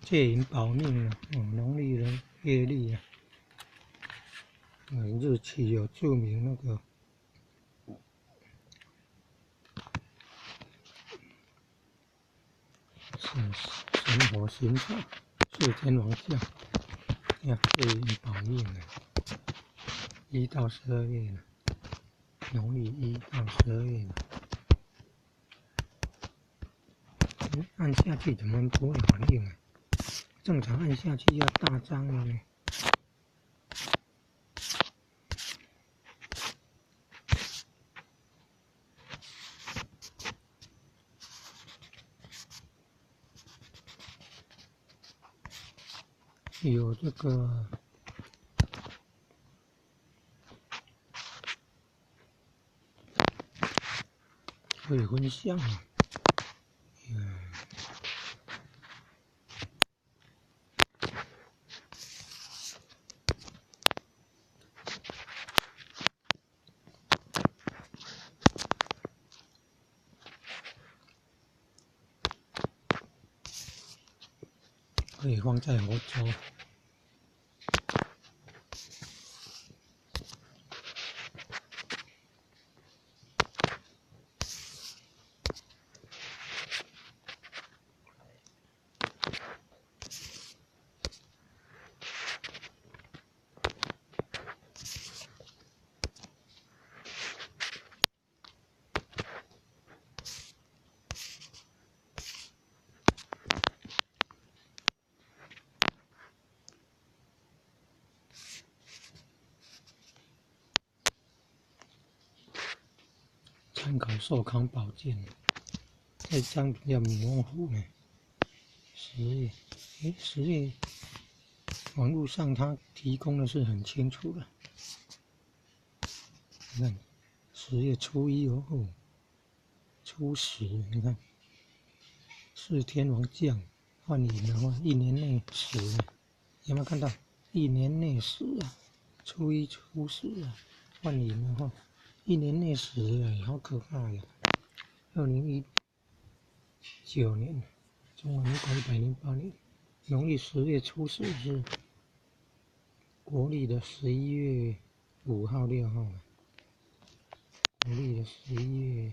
借银保命啊，哦，农历的月历啊，日期有注明那个神神佛行者四天王像，你看借银保命啊，1到12月呢，农历1到12月呢。按下去怎么不会反应啊？正常按下去要大张了呢。有这个可以分享啊。可以放在欧洲。参考寿康宝鉴，这张比较模糊呢。十月，哎，十月，网络上它提供的是很清楚的。你看，10月初1哦，初十，你看，四天王将换影的话，一年内死，有没有看到？一年内死啊，初一、初十啊，换影的话。一年内死了，好可怕呀！2019年，中华民国108年，农历10月初4是国历的11月5号、6号。国历的11月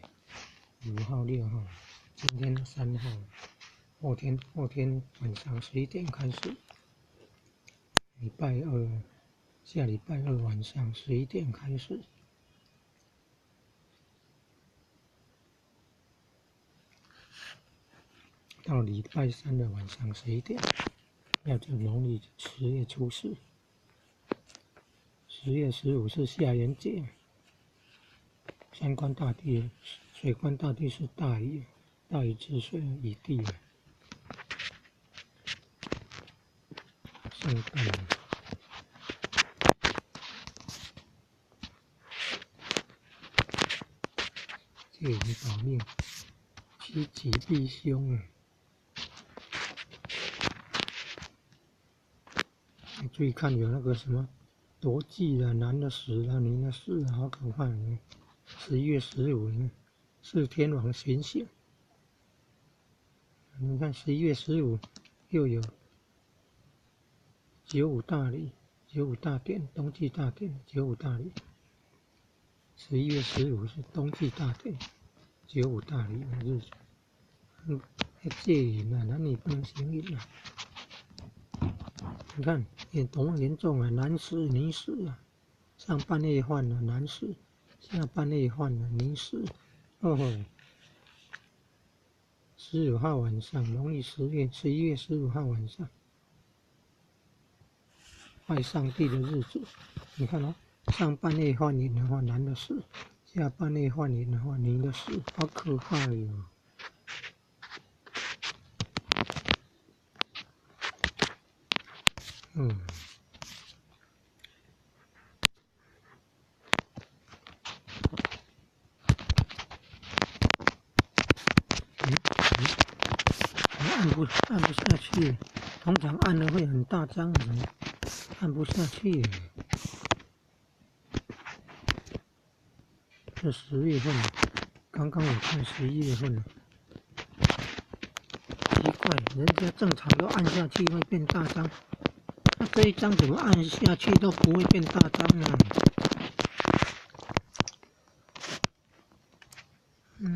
5号、6号，今天3号，后天晚上11点开始，礼拜二，下礼拜二晚上11点开始。到礼拜三的晚上11点，要就农历10月初4，10月15是下元节。三官大帝、水官大帝是大禹，大禹治水禹帝。圣诞。借银保命，趋吉避凶啊！注意看，有那个什么夺妓的，男的死了，女的死了，好可怕！11月15呢，四天王巡行。你看11月15又有九五大礼、九五大典、冬季大典、九五大礼。11月15是冬季大典、九五大礼的日子。要戒淫啊，男女不能行淫啊。你看，也多么严重啊！男死女死啊，上半月换了男死，下半月换了女死。哦吼！15号晚上，农历11月15号晚上，拜上帝的日子。你看哦，上半月换人的话，男的死；下半月换人的话，女的死，好可怕哟！按不下去，通常按了会很大张，按不下去。这10月份，刚刚我看11月份了，奇怪。怪，人家正常都按下去會變大張，那這一張怎麼按下去都不會變大張呢？嗯，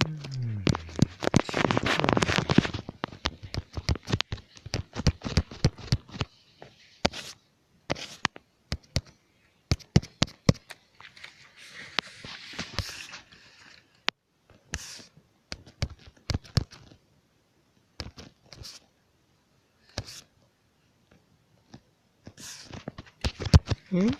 奇怪。嗯？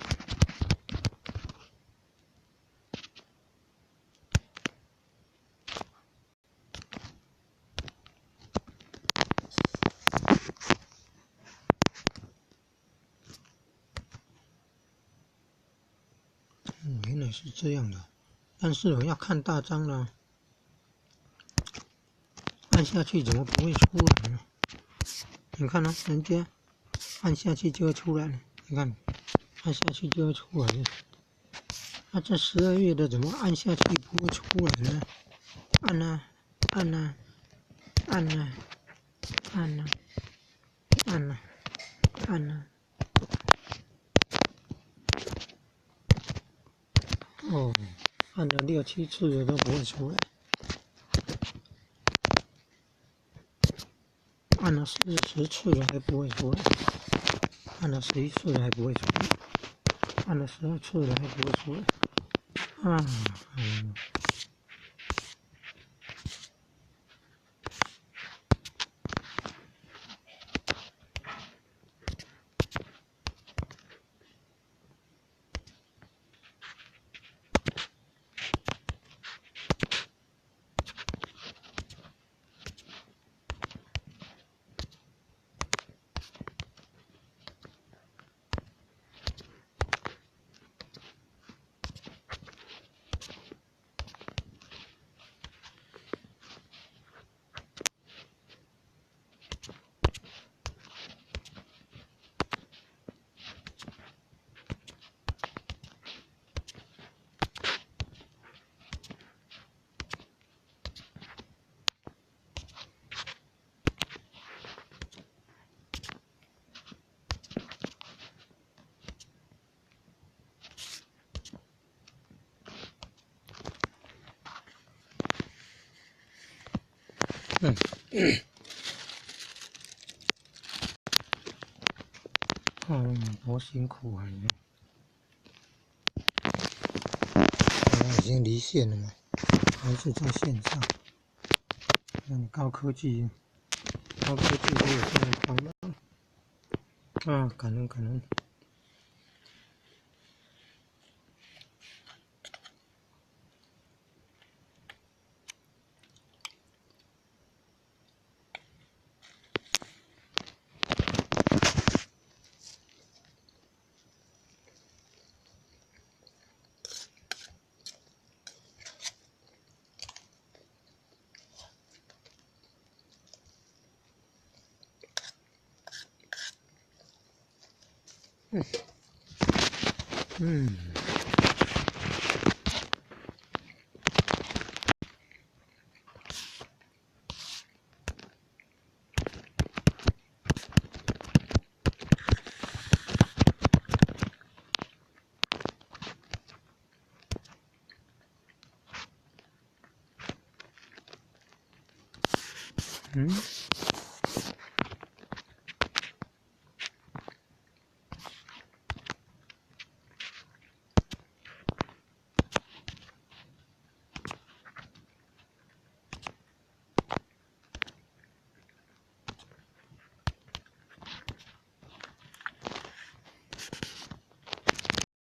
原來是這樣的，但是我要看大張了，按下去怎麼不會出來呢？你看呢，人家按下去就會出來了，你看。按下去就會出來了。那這12月的怎麼按下去不會出來呢？按啊，按啊，按啊，按啊，按啊，按啊。哦，按了六七次了都不會出來。按了40次了還不會出來，按了11次了還不會出來。按了12次了還不會出來，啊，嗯。嗯，嗯，多辛苦啊！你看，我已經離線了嗎？還是在線上？嗯，高科技，高科技都有這樣幫忙啊！感恩感恩。嗯，嗯，嗯。